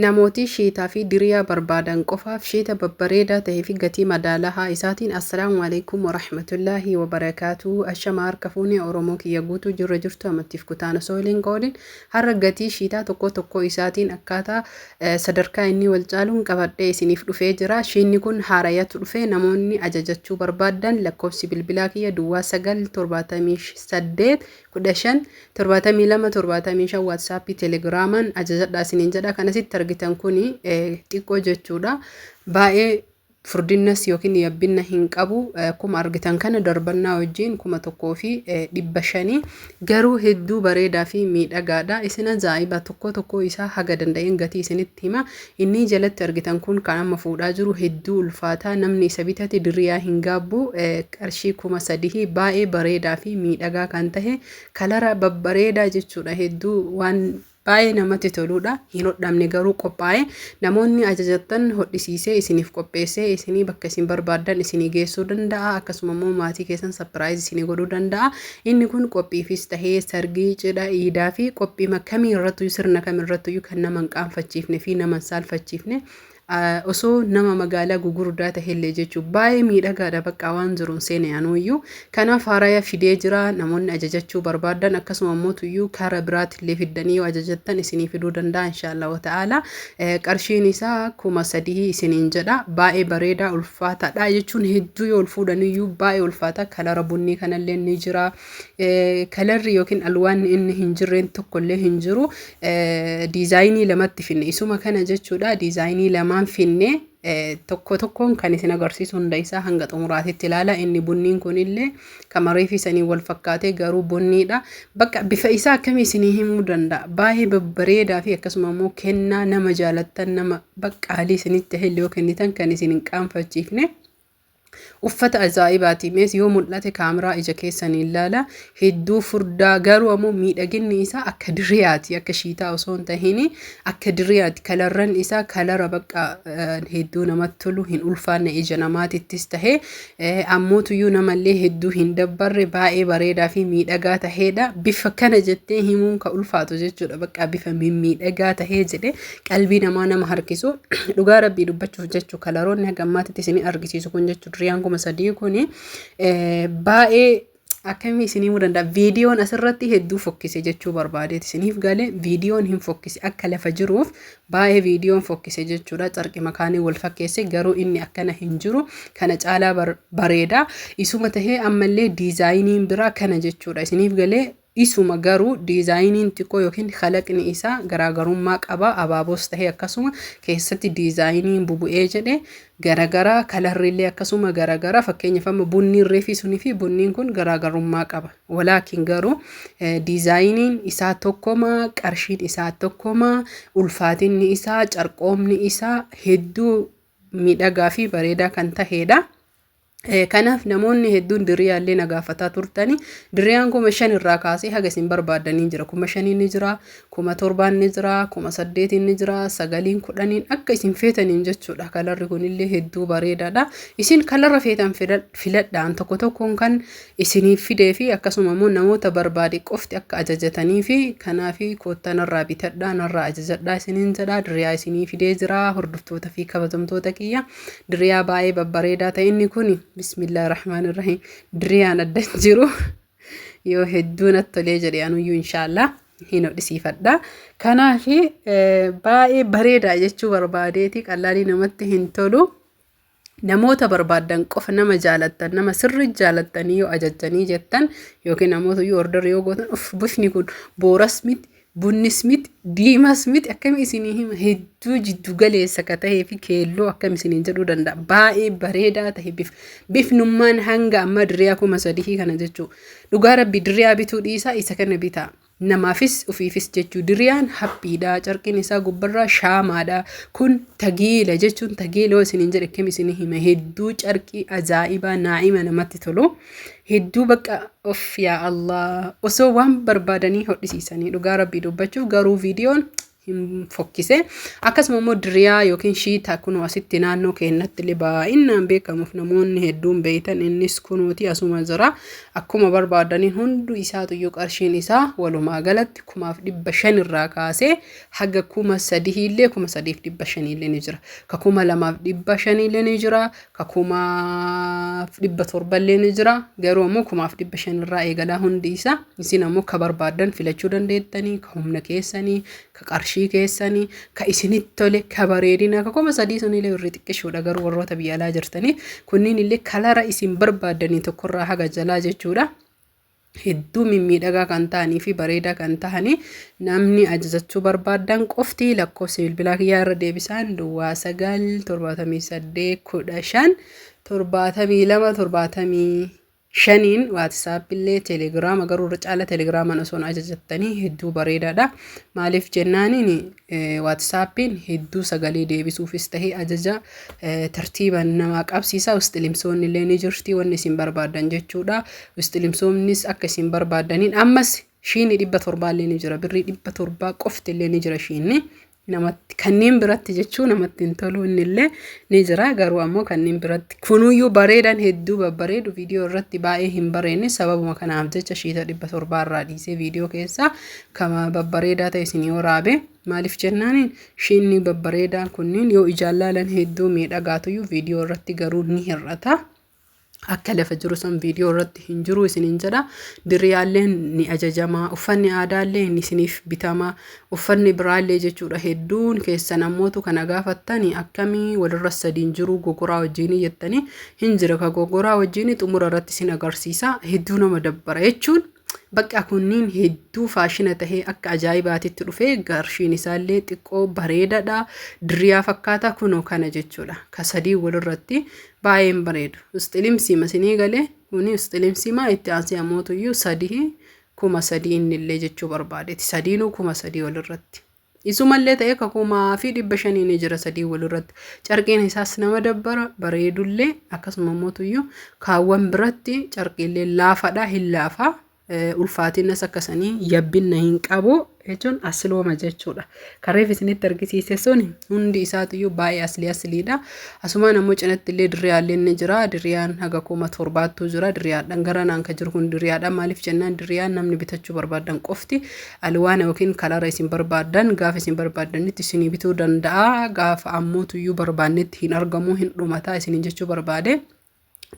Namootii shiitaa fi diriyaa barbaadan qofaaf shiita babbareedaa tahee fi gatii madaalahaa isaatiin. Assalaamu Aleykum Warahmatullaahi Wabarakaatuh. Ashama, harka fuune Oromoo kiyya guutuu jirra jirtu amantiif kutaan osoo waliin qoodin, har'a gatii shiitaa tokko tokkoo isaatiin akkaataa sadarkaa inni wal caaluun qabadhee isiniif dhufee jira. Shiinni kun haarayatu dhufe. Namoonni ajajachuu barbaaddan lakkoofsi bilbilaa kiyya 0978 15 72 75, WhatsAppii, Telegiraamaan ajajadhaa isiniin jedha. Kan asitti argitan kuni xiqqoo jechuudha. Baay'ee furdinnas yookiin yabbinna hin qabu. Akkuma argitan kana darbannaa wajjin 1500, garuu hedduu bareedaa fi miidhagaadha. Isin ajaa'iba, tokko tokko isaa haga danda'een gatii isinitti hima. Inni jalatti argitan kun, kan amma fuudhaa jiru, hedduu ulfaataa, namni isa bitate diriyaa hin gaabbu. Qarshii 3000, baay'ee bareedaa fi miidhagaa kan tahe, kalara babbareedaa jechuudha, hedduu waan baay'ee namatti toludha. Hin hodhamne garuu qophaa'e. Namoonni ajajattan hodhisiisee isiniif qopheessee isinii bakka isin barbaaddan isinii geessuu danda'a. Akkasuma immoo maatii keessan surprise isinii godhuu danda'a. Inni kun qophiifis tahee sargii, cidha, iidaa fi qophii kamii irrattuyyuu, sirna kam irrattuyyuu kan nama hin qaanfachiifne fi nama hin saalfachiifne, osoo nama magaalaa gugurdaa tahellee jechuun baay'ee miidhagaadha. Bakka waan jiruun seene anuuyyuu. Kanaaf haaraya fidee jira. Namoonni ajajachuu barbaadan, akkasuma immoo tuyyuu karaa biraatillee fiddanii yoo ajajattan isinii fiduu danda'a, inshaallah wa ta'ala. Qarshiin isaa 3000 isiniin jedha. Baay'ee bareedaa, ulfaataadha jechuun hedduu yoo ol fuudhaniyyuu baay'ee ulfaata. Kalara bunnii kanallee ni jira. Kalarri yookiin alwaanni inni hin jirreen tokkollee hin jiru. Diizaayinii lamatti finne isuma kana jechuudha. Diizaayinii lamaan finne, tokko tokkoon kan isin agarsiisu hunda isaa hanga xumuraatitti ilaala. Inni bunniin kunillee kamarii fi sanii wal fakkaatee garuu bunniidha. Bakka bifa isaa akkamii isinii himuu danda'a? Baay'ee babbareedaa fi akkasuma immoo kennaa nama jaalattan, nama baqqaalii isinitti ta'e yoo kennitan kan isin hin qaanfachiifne. Uffata ajaa'ibaati. Mees yoo mul'ate kaameraa ija keessanii ilaala. Hedduu furdaa, garuu ammoo miidhaginni isaa akka diriyaati. Akka shiitaa osoo hin tahin akka diriyaati. Kalarran isaa kalara bakka hedduu namatti tolu, hin ulfaanne ija namaatittis tahe, ammootuyyuu namallee hedduu hin dabbarre, baay'ee bareedaa fi miidhagaa taheedha. Bifa kana jettee himuun ka ulfaatu jechuudha. Bakka bifa mimmiidhagaa tahee jedhe qalbii namaa nama harkisu. Dhugaa rabbii dubbachuuf jechuu, kalaroonni haga ammaatitti isin argisiisu kun jechuu, diriyaan 3000 kuni baay'ee akkamii isinii himuu danda'a? Viidiyoon asirratti hedduu fokkise jechuu barbaadeeti. Isiniif galee, viidiyoon hin fokkise, akka lafa jiruuf baay'ee viidiyoon fokkise jechuudha. Carqi makaanii wal fakkeesse, garuu inni akkana hin jiru, kana caalaa bareeda. Isuma tahee ammallee diizaayiniin biraa kana jechuudha. Isiniif galee, isuma garuu diizaayiniin xiqqoo yookiin kalaqni isaa garaagarummaa qaba. Abaaboos tahee akkasuma keessatti diizaayiniin bubu'ee jedhe garagaraa, kalarrillee akkasuma garagaraa. Fakkeenyaaf amma bunniin reefii sunii fi bunniin kun garaagarummaa qaba. Walaakin garuu diizaayiniin isaa tokkoma, qarshiin isaa tokkoma, ulfaatinni isaa, carqoomni isaa hedduu miidhagaa fi bareedaa kan taheedha. Kanaaf namoonni hedduun diriyaallee na gaafataa turtani. Diriyaan 5000 irraa kaasee haga isin barbaadanii jira. 5000n ni jira, 7000n ni jira, 8000n ni jira, sagaliin, 10n, akka isin feetaniin jechuudha. Kalarri kunillee hedduu bareedaadha. Isin kalarra feetan filadhaan tokko tokkoon kan isiniif fidee fi akkasuma immoo namoota barbaade qofti akka ajajatanii fi kanaaf koottaa narraa bitadhaa, narraa ajajadhaa isiniin jedha. Diriyaa isinii fidee jira, hordoftoota fi kabajamtoota kiyya. Diriyaa baay'ee babbareedaa ta'e inni kun. Bismillaahi rahmaan irrahiim. Diriyaan adda hin jiru. Yoo hedduu natti tolee jedhe anuyyuu inshaallah hin hodhisiifadha. Kanaaf baay'ee bareedaa jechuu barbaadeeti, qallaalii namatti hin tolu. Namoota barbaaddan qofa, nama jaalattan, nama sirri jaalattanii yoo ajajjanii jettan yookiin namoota yoo order yoo gootan, uff, bifni kun booras miti, bunnis miti, diimas miti, akkami isinii hima, hedduu jiddu galeessa ka tahee fi keelloo akkam isiniin jedhuu danda'a. Baay'ee bareedaa tahe bifnummaan hanga ammaa diriyaa 3000 kana jechuu. Dhugaa rabbi, diriyaa bituu dhiisaa, isa kana bitaa. Namaafis ufiifis jechuu, diriyaan haphiidha, carqiin isaa gubbarraa shaamaadha. Kun tagiila jechuun, tagiila yoo isiniin jedhe akkam isinii hima, hedduu carqii ajaa'ibaa naa'ima namatti tolu. Hedduu bakka of yaa Allah, osoo waan barbaadanii hodhisiisanii, dhugaa rabbii dubbachuuf, garuu viidiyoon Hin fokkise. Akkasuma immoo diriyaa yookiin shiita kunoo asitti naannoo keenyatti illee baay'inaan beekamuuf namoonni hedduun beektan, innis kunuuti asuma jira. Akkuma barbaadaniin hundu isaatuyyuu qarshiin isaa walumaa galatti 1500 irraa kaasee haga 3000 illee, 3500 illee ni jira. Ka 2500 illee ni jira. Ka 1700 illee ni jira. Garuu ammoo 1500 irraa eegalaa hundi isaa. Isin ammoo ka barbaadan filachuu dandeettanii, ka humna keessanii, ka qarshii keessanii, ka isinitti tole, ka bareedina, ka 3000 sunillee irri xiqqishuudha, garuu warroota biyya alaa jirtanii kunniin illee color isin barbaaddanii tokkorraa haga jalaa jechuudha. Hedduu mimmiidhagaa kan ta'anii fi bareedaa kan ta'anii, namni ajajachuu barbaadan qofti lakkoofsa bilbilaa kiyyaa irra deebisaan 09 78 15 72 75n WhatsAppillee, Telegiraama, garuu irra caala Telegiraamaan osoo ajajattanii hedduu bareedaadha. Maaliif jennaaniin, WhatsAppiin hedduu sagalee deebisuufis tahee ajaja tartiiban namaa qabsiisa. Wistilimsoonni illee ni jirti, wanni isin barbaadan jechuudha. Wistilimsoonnis akka isin barbaadaniin ammas shiinii 700 illee ni jira. Birrii 700 qofti illee ni jira shiinni. Namatti kanneen biratti jechuu namatti hin tolu, inni illee ni jira, garuu ammoo kanneen biratti kunuyyuu bareedan, hedduu babbareedu, viidiyoo irratti baay'ee hin bareedne. Sababuma kanaaf jecha shiita 700 irraa dhiisee viidiyoo keessaa kama babbareedaa ta'e isinii waraabe. Maaliif jennaaniin, shiinni babbareedaan kunniin yoo ijaan laalan hedduu miidhagaatuyyuu viidiyoo irratti garuu ni hir'ata. Akka lafa jiru san viidiyoo irratti hin jiru isiniin jedha. Diriyaalleen ni ajajama. Uffanni aadaallee ni isiniif bitama. Uffanni biraallee jechuudha. Hedduun keessan ammootu kana gaafattani, akkamii walirra sadiin jiru gogoraa wajjinii jettanii, hin jira. Ka gogoraa wajjinii xumura irratti isin agarsiisa. Hedduu nama dabbara jechuun bakka kunniin hedduu faashina tahee akka ajaa'ibaatitti dhufee, qarshiin isaallee xiqqoo bareedaadha. Diriyaa fakkaata kunoo kana jechuudha. Ka sadii walirratti baay'een bareedu. Ustilimsii masinii galee kuni ustilimsiimaa itti aansee ammootuyyuu sadii 3000 innillee jechuu barbaadeeti. Sadiinuu 3000 walirratti. Isumallee ta'e ka 1500 ni jira sadii walirratti. Carqiin isaas nama dabbara, bareedullee. Akkasuma ammootuyyuu kaawwan biratti carqiillee laafadha, hin laafa. Ulfaatinas akkasanii yabbinna hin qabu jechuun aslooma jechuudha. Kareef isinitti argisiise sun hundi isaatiyyuu baay'ee aslii asliidha. Asumaan ammoo cinatti illee diriyaallee ni jira. Diriyaan haga 7000ttu jira. Diriyaadhaan garanaan kan jiru kun diriyaadha. Maaliif jennaan, diriyaan namni bitachuu barbaadan qofti alwaana yookiin color isin barbaadan gaafa isin barbaadanitti isinii bituu danda'a. Gaafa ammootuyyuu barbaannetti hin argamu, hin dhumataa isiniin jechuu barbaade.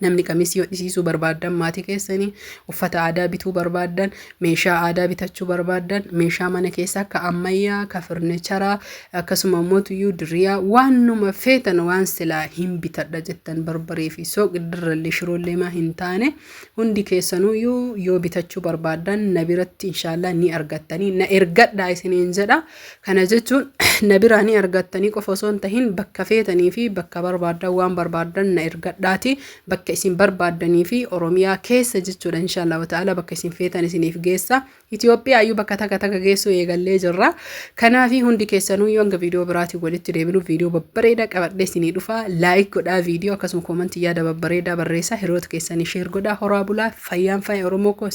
Namni kamisii hodhisiisuu barbaaddan, maatii keessanii uffata aadaa bituu barbaaddan, meeshaa aadaa bitachuu barbaaddan, meeshaa mana keessaa akka ammayyaa, ka furniture, akkasuma immoo diriyaa, waanuma feetan, waan silaa hin bitadha jettan, barbaree fi sooqiddirrallee shiroollee maa hin taane, hundi keessanuyyuu yoo bitachuu barbaaddan na biratti inshaallah ni argattanii, na ergadhaa isiniin jedha. Kana jechuun na biraa ni argattanii qofa osoo hin tahin, bakka feetanii fi bakka barbaaddan, waan barbaaddan na ergadhaati, bakka isin barbaaddanii fi Oromiyaa keessa jechuudha, inshaallah ta'ala bakka isin feetan isiniif geessa. Itoophiyaa iyyuu bakka takka takka geessuu eegallee jirra. Kanaafi hundi keessanuu yoo hanga viidiyoo biraatiin walitti deebinu viidiyoo babbareedaa qabadhee isinii dhufa. Like godhaa viidiyoo, akkasuma comment yaada babbareedaa barreessaa, hiriyoota keessanii share godhaa. Horaa bulaa, fayyaan faaya Oromoo koo.